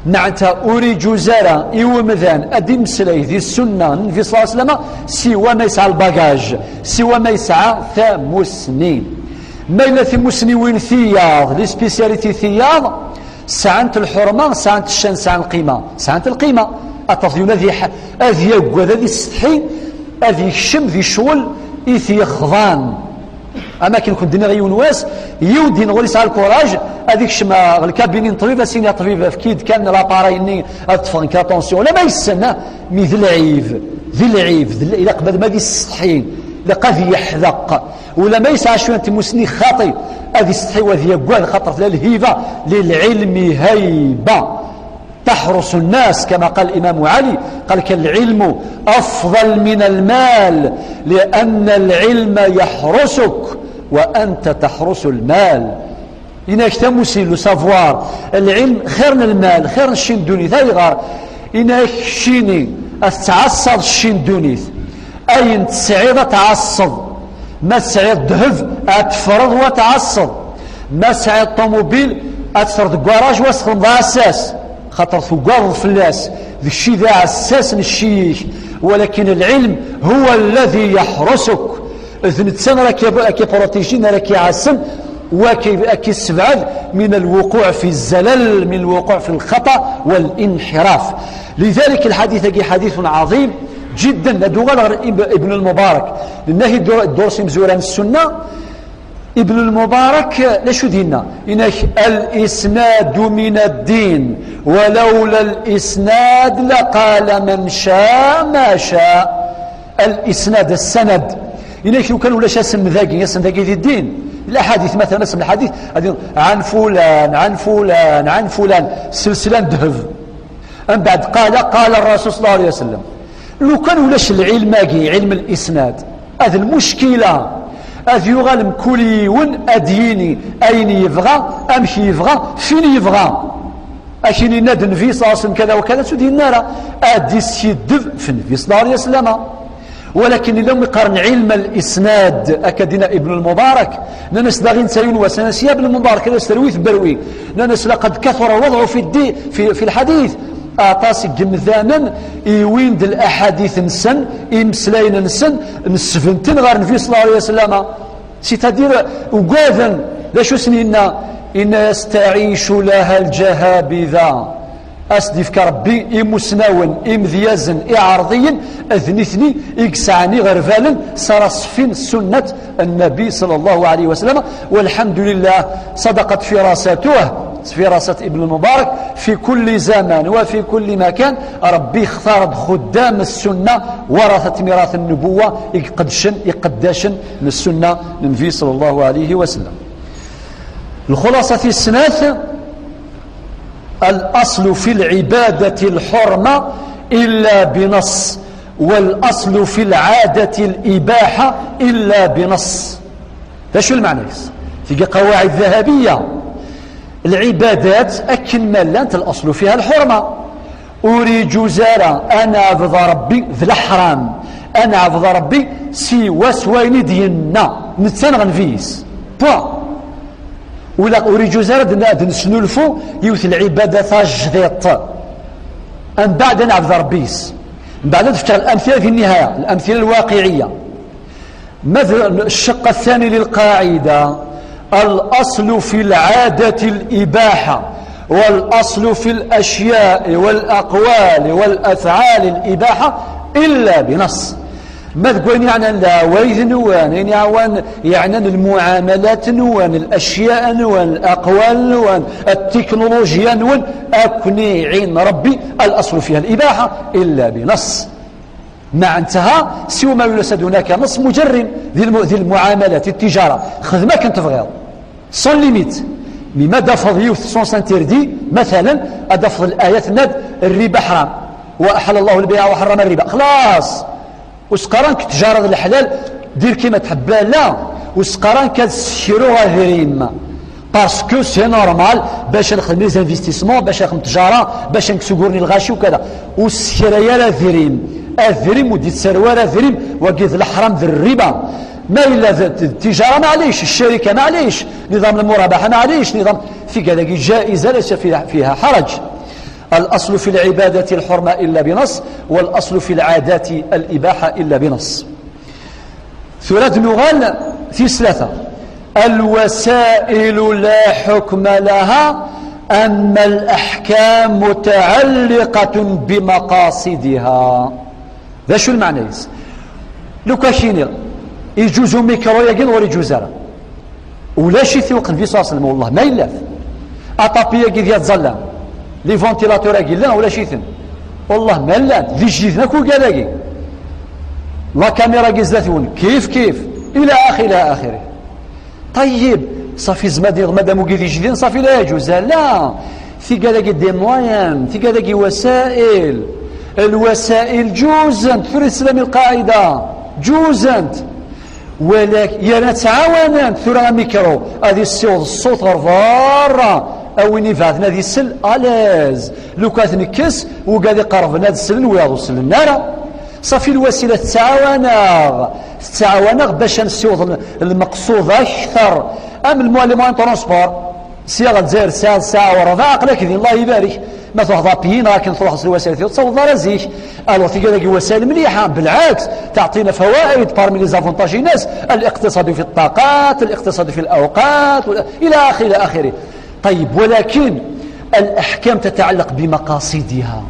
Meɛna ur iǧuz ara i umdan ad d-imeslay di ssunna n Nnbi صلى الله عليه وسلم siwa ma yesɛa lbagaj, siwa ma yesɛa tamusni. Ma yella timusniwin tiyaḍ, les spécialités tiyaḍ, sɛant lḥurma, sɛant ccan, sɛant lqima, sɛant lqima. Ad tafeḍ yiwen ad iḥ-, ad yaggad, ad isetḥi, ad yekcem di ccɣel i t-yexḍan. Am akken kent-d-nniɣ yiwen wass, yiwen din ɣur yesɛa lkuraj ad ikcem ɣer lkabini n ṭṭbib, ad s-yini: "A ṭṭbib, efk-iyi-d kan lappareil-nni ad ṭṭfeɣ nekk la tension." Ulamma yessen, mi d lɛib, d lɛib, d l-, ilaq ma d, ma d isetḥi, ilaq ad yeḥdeq. Ulamma yesɛa cwiya n tmusni xaṭi, ad isetḥi u ad yaggad, xaṭer tella lhiba, للعلم هيبة. تحرس الناس، كما قال الإمام علي، قال لك: "العلم أفضل من المال، لأن العلم يحرسك وأنت تحرس المال". Yenna-ak tamussni, le savoir, lɛilm xir n lmal, xir n cci n ddunit. Ayɣer? Yenna-ak keččini ad tettɛassaḍ cci n ddunit. Ayen tesɛiḍ ad tɛasseḍ. Ma tesɛiḍ ddheb, ad teffreḍ u ad tɛasseḍ. Ma tesɛiḍ ṭumubil, ad teffreḍ deg ugaraj u ad txedmeḍ aɛessas, xaṭer tugadeḍ fell-as. D kečči d aɛessas n cci-ik. Walakin lɛilm huwa alladhi yaḥrusuk. D netta ara k-, ara k-iprotijin, ara k-iɛassen, u ara k-, ara k-issebɛed من الوقوع في الزلل، من الوقوع في الخطأ والانحراف. لذلك الحديث-agi حديث عظيم. Jidden, ad uɣaleɣ ɣer Ib-, Ibn al-Mubarak. Nenna-k id-, ddurs imezwura n ssunna, Ibn al-Mubarak, d acu d-yenna? Yenna-k, "Al-isnadu min ad-din, wa lawla al-isnad laqala man sha ma sha." Al-isnad, ssanad. Yenna-k, lukan ulac asend-agi, asend-agi di ddin. Laḥadit, matalan, asend lḥadit, ad yenna, "Ɛan fulan, ɛan fulan, ɛan fulan." Selsila n ddheb. Mbeɛd qala, qala Rasul sallallahu alayhi wa sallam. Lukan ulac lɛilm-agi, ɛilm al-isnad, ad lmuckila, ad yuɣal mkul yiwen ad yini ayen yebɣa, amek yebɣa, fin yebɣa. Akin yenna-d Nnbi sallallahu alayhi wa sallam kada wa kada, ur d-yenna ara. Ad iskiddeb f Nnbi sallallahu alayhi wa sallam. Walakin illa mi qqaren ɛilm al-isnad, akka d-yenna Ibn al-Mubarak, nnan-as daɣi netta yiwen wass, nnan-as, "Ya Ibn al-Mubarak, ad as-terwi tberwi." Nnan-as, "Laqad kathura al-wad'u fi ddi-, fi, fi lḥadit." Aṭas n yemdanen iwin-d laḥadit-nsen, imeslayen-nsen, nesben-ten ɣer Nnbi sallallahu alayhi wa sallam. C'est-à-dire, ugaden, d acu sen-yenna? Yenna-as, "Taɛicu laha lǧahabida." As d-ifka Rebbi imusnawen, imedyazen, iɛerḍiyen, d nitni i yesɛan iɣerbalen s ara ṣeffin sunnat Nnabi sallallahu alayhi wa sallam. Walḥamdulillah, sadaqat firasatuh, firasat Ibn Mubarak, fi kulli zaman wa fi kulli makan. Rebbi ixtar-d xuddam ssunna, warathat mirat nnubuwa, i iqeddcen, iqeddacen n ssunna n Nnbi sallallahu alayhi wa sallam. Lxulasat tis snat, الأصل في العبادة الحرمة إلا بنص، والأصل في العادة الإباحة إلا بنص. D acu lmeɛna-is? Tigi qawaɛid dahabiya. Lɛibadat akken ma llant, الأصل فيها الحرمة. Ur iǧuz ara ad neɛbed Rebbi d leḥram, ad neɛbed Rebbi siwa s wayen i d-yenna netta neɣ nnbi-is. Point. Ula ur iǧuz ara ad n-, ad nesnulfu yiwet n lɛibada tajdiṭ. Mbeɛd ad neɛbed Rebbi-is. Mbeɛd ad fkeɣ الأمثلة في النهاية، الأمثلة الواقعية. Ma d ccaq الثاني للقاعدة، الأصل في العادة الإباحة، والأصل في الأشياء والأقوال والأفعال الإباحة إلا بنص. Ma deg wayen yeɛnan lɛawayd nwen, ayen yeɛwan, yeɛnan lmuɛamalat nwen, الأشياء nwen, الأقوال nwen, التكنولوجيا nwen, ad ken-iɛin Rebbi, الأصل فيها الإباحة إلا بنص. مع انتهى، سوى ما يرسد هناك نص مجرم ذي الم-، ذي المعاملات، التجارة. خذ ما كنت تبغيض. Sans limite. Mais ma دافض يوث sens interdit، مثلا، أدافض الآية تناد الربا حرام. وأحل الله البيع وحرم الربا. خلاص. وسقرانك تجارة الحلال، دير كيما تحب، لا. وسقرانك هاد السكرو غادرين. Parce que c'est normal باش نخدم les investissements، باش نخدم تجارة، باش نكسو قرني الغاشي وكذا. والسكرة يا لا ذريم، الذريم ودي تسروى لا ذريم، وقيد الحرام ذي الربا. ما إلا ذ-، التجارة معليش، الشركة معليش، نظام المرابحة معليش، نظام في كذا جائزة ليس فيها، فيها حرج. الأصل في العبادة الحرمة إلا بنص، والأصل في العادات الإباحة إلا بنص. Tura ad nuɣal tis tlata. الوسائل لا حكم لها، أما الأحكام متعلقة بمقاصدها. D acu lmeɛna-is? Lukan k-iniɣ, iǧuz umikru-yagi neɣ ur iǧuz ara? Ulac-it i uqenbi s aṣlem, wallah ma yellat. Aṭapi-agi d yaẓallan, les ventilateurs-agi llan, ulac-iten. Wallah ma llan, d ijdiden akk ugad-agi. La caméra-agi zdat-wen, kif kif, ila axir, ila axiri. Ṭayyib, ṣafi zmad-, madam ugid ijdiden, ṣafi la yaǧuz, la. Tigad-agi des moyens, tigad-agi wasail. Lwasail ǧuzent, tura islam lqaɛida, ǧuzent. Walak-, yerna ttɛawanent tura amikru ad issiweḍ ṣṣut ɣer berra, a win ibeɛden ad isel, à l'aise. Lukan ad t-nekkes, wigad iqerben ad slen, wiyaḍ ur slen ara. Ṣafi lwasila tettɛawan-aɣ, tettɛawan-aɣ bac ad nessiweḍ l-, lmeqsud akter. Am lmuɛallim n transport, sya ɣer Lezzayer ssaɛa, ssaɛa u rbeɛ, aql-ak din, Allah ibarek. Ma truḥeḍ à pied neɣ akken truḥeḍ s lwasayat ur tessawḍeḍ ara zik. Alors tigad-agi wasail mliḥa, بالعكس, تعطينا فوائد, parmi les avantages-ines, الاقتصاد في الطاقات, الاقتصاد في الأوقات, إلى آخره، إلى آخره. طيب, ولكن الأحكام تتعلق بمقاصدها.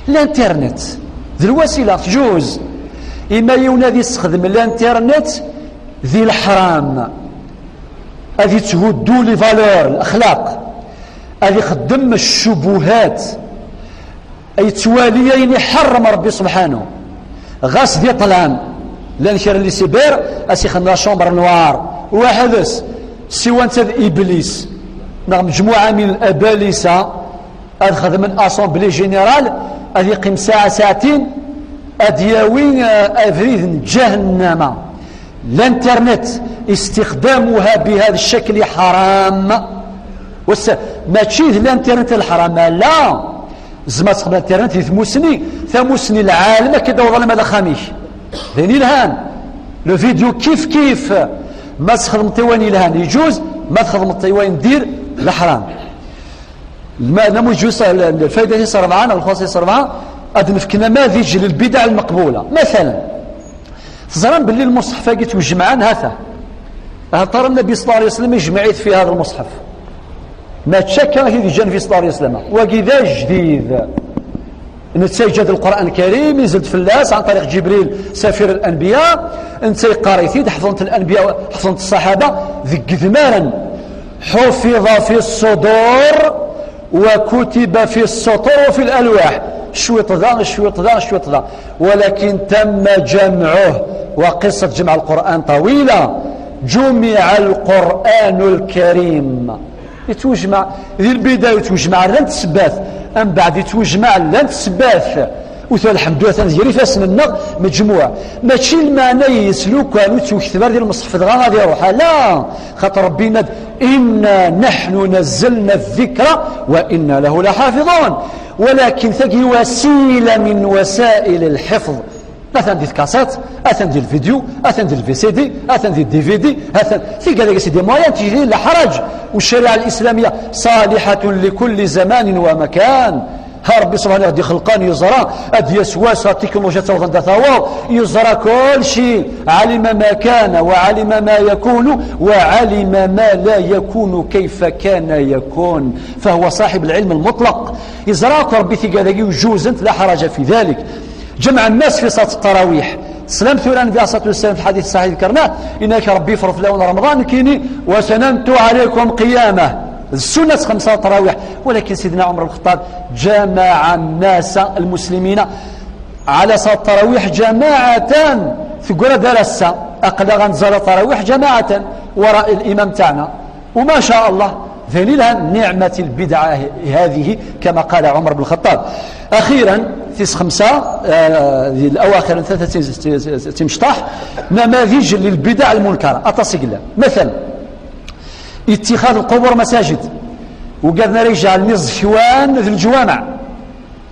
L'internet, d lwasila, tjuz. Ima yiwen ad yessexdem l'internet di leḥram, ad yetthuddu les valeurs, lexlaq, ad ixeddem ccubuhat, ad yettwali ayen iḥerrem Ṛebbi subḥanu. Ɣas di ṭṭlam, llan kra n les cyber, ad s-ixdem la chambre noire, weḥd-s, siwa netta d Iblis, neɣ mejmuɛa min abalisa, ad xedmen assemblée générale, ad yeqqim saɛa, saɛtin, ad yawi, eh, abrid n ǧahennama. L'internet, istixdamuha bihada ccakl ḥaram. Mačči d l'internet lḥaram, la. Tzemreḍ ad txedmeḍ l'internet di tmusni, tamusni n lɛalem, akka d-taweḍ alamma d axxam-ik. D ayen yelhan. Le vidéo kif kif. Ma txedmeḍ i wayen yelhan, yeǧuz, ma txedmeḍ i wayen n diri, d leḥram. Lma-, namuǧǧ wis-, l-, l-, lfayda tis ṛebɛa, neɣ lxuṣṣa tis ṛebɛa, ad d-nefk namaḍiǧ lilbidaɛ lmeqbula. Masalan, teẓram belli lmuṣḥef-agi ttwejmaɛen, hata. Hata Nnbi ṣella Llahu ɛalayhi wa sallam ijmeɛ-it fi hada lmuṣḥef. Mačči akka i t-id-yeǧǧa Nnbi ṣella Llahu ɛalayhi wa sallam. Wagi d ajdid. Netta yeǧǧa-d Lqur'an Lkarim, yezl-d fell-as ɛan ṭariq Ǧibril, safir al-anbiya, netta yeqqar-it-id, ḥefḍen-t al-anbiya, ḥefḍen-t ṣṣaḥaba, deg yidmaren. حفظ في الصدور وكتب في السطور وفي الألواح. Cwiṭ da, cwiṭ da, cwiṭ da. ولكن تم جمعه. وقصة جمع القرآن طويلة. جمع القرآن الكريم. Yettwejmaɛ, di lbidaya yettwejmaɛ llant ssebbat, mbeɛd yettwejmaɛ llant ssebbat. Uta lḥemdu atan gar ifassen-nneɣ, mejmuɛ. Mačči lmeɛna-is lukan ur ttwekteb ara di lmeṣḥef dɣa ad iruḥ, ala. Xaṭer Ṛebbi yenna-d: إنا نحن نزلنا الذكر وإنا له لحافظون. ولكن tagi وسيلة من وسائل الحفظ. Atan di tkaṣat, atan di lvidyu, atan di lVCD, atan di DVD, atan tigad-agi c'est des moyens, tili leḥraǧ. والشريعة الإسلامية صالحة لكل زمان ومكان. Ha Ṛebbi subḥanahu ad ixelqen yeẓra, ad d-yas wass, ha tiknulujiya ad taweḍ anda taweḍ, yeẓra kulci. علم ما كان وعلم ما يكون وعلم ما لا يكون كيف كان يكون، فهو صاحب العلم المطلق. Yeẓra akk Ṛebbi tigad-agi, وجوزنت لا حرج في ذلك. جمع الناس في صلاة التراويح. Teslam tura Nnbi عليه الصلاة والسلام في الحديث الصحيح ذكرناه، إن Ṛebbi yefreḍ fell-awen Remḍan, nekkini: وسننت عليكم قيامه. D ssunnat xemsa ṭṭrawiḥ. ولكن سيدنا عمر بن الخطاب جمع الناس المسلمين على صلاة التراويح جماعة. Teggra-d ar ass-a, aql-aɣ ad nẓall ṭṭrawiḥ جماعة وراء الإمام تاعنا. وما شاء الله، d ayen yelhan. نعمة البدعة هذه، كما قال عمر بن الخطاب. أخيرا، tis xemsa, eh, di l-awaxir n tlata tim-, tim-, timecṭaḥ, نماذج للبدع المنكرة. Aṭas i yellan. مثلا, اتخاذ القبور مساجد. Ugaden ara ijeɛlen iẓekwan d lǧuwameɛ.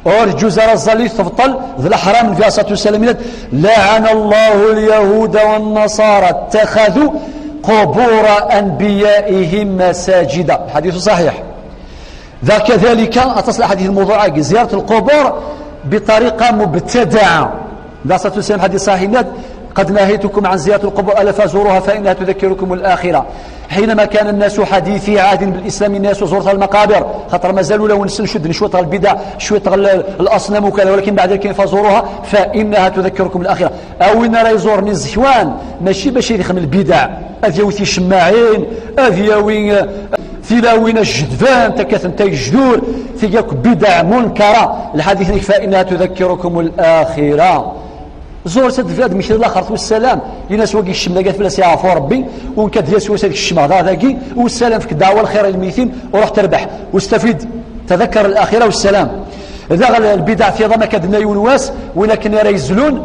Ur yeǧǧuz ara aẓalli, tebṭel, d leḥram. Nnbi عليه الصلاة والسلام yenna-d: لعن الله اليهود والنصارى اتخذوا قبور أنبيائهم مساجد. الحديث صحيح. ذا كذلك، aṭas n leḥadit n lmewḍuɛ-agi, زيارة القبور بطريقة مبتدعة. Nnbi عليه الصلاة والسلام, ḥadit ṣaḥiḥ, yenna-d: قد نهيتكم عن زيارة القبور، ألا فزوروها فإنها تذكركم الآخرة. حينما كان الناس حديثي عهد بالإسلام, الناس زورت المقابر, xaṭer mazal ulawen-nsen cudden cwiṭ ɣer lbidaɛ, cwiṭ ɣer l-, الأصنام وكذا, ولكن بعد ذلك فزوروها فإنها تذكركم الآخرة. A win ara iẓuren iẓekwan, mačči bac ad ixdem lbidaɛ, ad yawi ticemmaɛin, ad yawi, eh, tilawin ajedbant, akka tenta yejdur, tigi akk bidaɛ munkara. Lḥadit-nni: فإنها تذكركم الآخرة. Ẓuret ad d-, ad d-mmektiḍ laxert ussalam, in-as wagi kcem dagi ad fell-as yeɛfu Ṛebbi, u nekk ad d-yas wass ad kecmeɣ daɣ dagi, ussalam, fek ddeɛwa lxir i lmeytin, u ruḥ terbeḥ, واستفد، تذكر الآخرة والسلام. Daɣ l-, lbidaɛ tiḍ am akka d-nenna yiwen wass, win akken ara yezlun,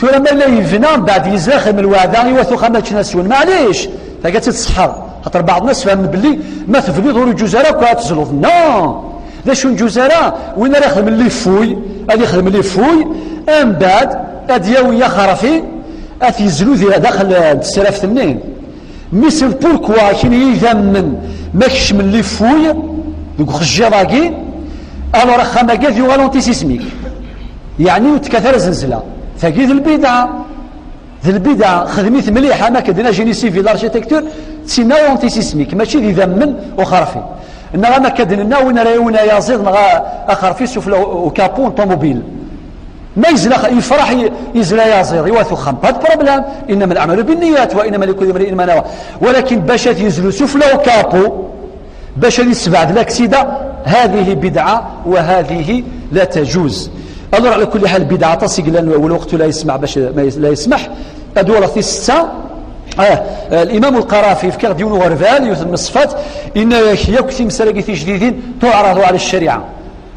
tura ma yella yebna, mbeɛd yezla, xdem lweɛda, i wat uxxam ad ččen ad swen, maɛlic, tagi ad tt-id-tṣeḥḥeḍ, xaṭer baɛḍ nnas fehmen belli ma tebniḍ ur iǧuz ara akk ad tezluḍ, non! D acu ur iǧuz ara? Win ara ixedmen les fouilles, ad ixdem les fouilles, mbeɛd ad yawi axerfi, ad t-yezlu di daxel n tesraft-nni. Mais c'est pourquoi akken i idammen ma kecmen les fouilles deg uxejjiḍ-agi, alors axxam-agi ad yuɣal antisismique. Yeɛni ur tekkat ara zenzla. Tagi d lbidɛa. D lbidɛa, xdem-it mliḥ, am akken d-nna génie civil, l'architecture, d tinna antisismique, mačči d idammen uxerfi. Neɣ am akka d-nenna, win ara yawin ayaziḍ neɣ a-, axerfi sufella u-, ukapu n ṭumubil. Ma yezla, yefraḥ, yezla yaẓiḍ, iwat uxxam, pas de problème. إنما الأعمال بالنيات وإنما لكل امرئ ما نوى. ولكن باش ad yezlu sufla ukapu, باش ad yessebɛed l'accident, هذه بدعة وهذه لا تجوز. Alors, على كل حال, البدعة aṭas i yellan, والوقت لا يسمح باش, لا يسمح. Ad walaɣ tis setta. Ah, الإمام القرافي yefka-aɣ-d yiwen uɣerbal, yiwet n ṣṣfat, yenna-yak yakk timsal-agi tijdidin تعرض على الشريعة.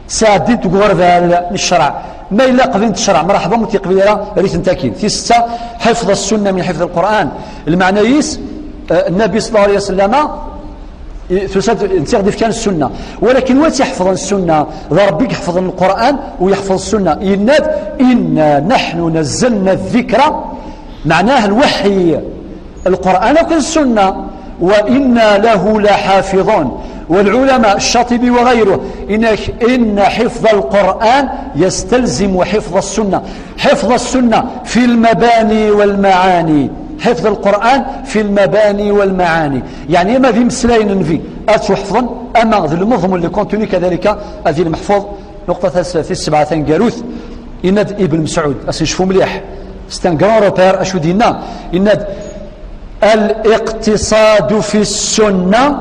Sɛeddint deg uɣerbal n ccreɛ. Ma yella qbilent ccreɛ, mṛeḥba, ma ur t-yeqbil ara, rret-tent akkin. Tis setta, حفظ السنة من حفظ القرآن. Lmeɛna-is, eh, Nnabi صلى الله عليه وسلم, i-, tusa-d, netta i ɣ-d-ifkan ssunna. Walakin wa tt-iḥefḍen ssunna, d Ṛebbi i iḥefḍen Lqur'an u yeḥfeḍ ssunna. Yenna-d: إنا نحن نزلنا الذكر, meɛnah lweḥy, Lqur'an akked ssunna, وإنا له لحافظون. والعلماء, الشاطبي وغيره, yenna-k: إن حفظ القرآن يستلزم حفظ السنة. حفظ السنة في المباني والمعاني. حفظ القرآن في المباني والمعاني. Yeɛni, ama d imeslayen n Nnbi ad ttwaḥefḍen, ama d lmeḍmun, le contenu, كذلك ad yili meḥfuḍ. Nuqṭa tis-, tis sebɛa taneggarut, yenna-d Ibn Mesɛud, ad s-necfu mliḥ. C'est un grand repère, acu d-yenna? Yenna-d: الاقتصاد في السنة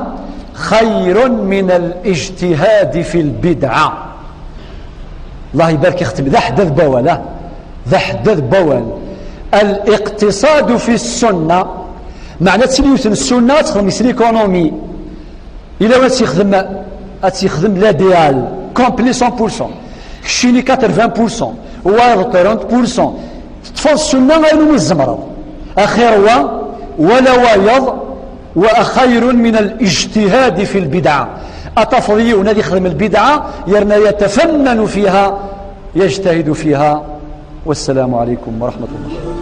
خير من الاجتهاد في البدعة. Allah ibarek, ixtem d aḥeddad n wawal, ah. D aḥeddad n wawal. الاقتصاد في السنة, meɛna ad tili yiwet n ssunna, ad texdem s l'économie. Yella ad tt-yexdem, ad tt-yexdem l'idéal, complet cent pour cent. Keččini quatre-vingts pour cent, wayeḍ trente pour cent. Teṭṭfeḍ ssunna ayen umi tzemreḍ. Axir wa, wala wayeḍ, وخير من الاجتهاد في البدعة. Ad tafeḍ yiwen ad yexdem lbidɛa, yerna يتفنن فيها، يجتهد فيها. والسلام عليكم ورحمة الله.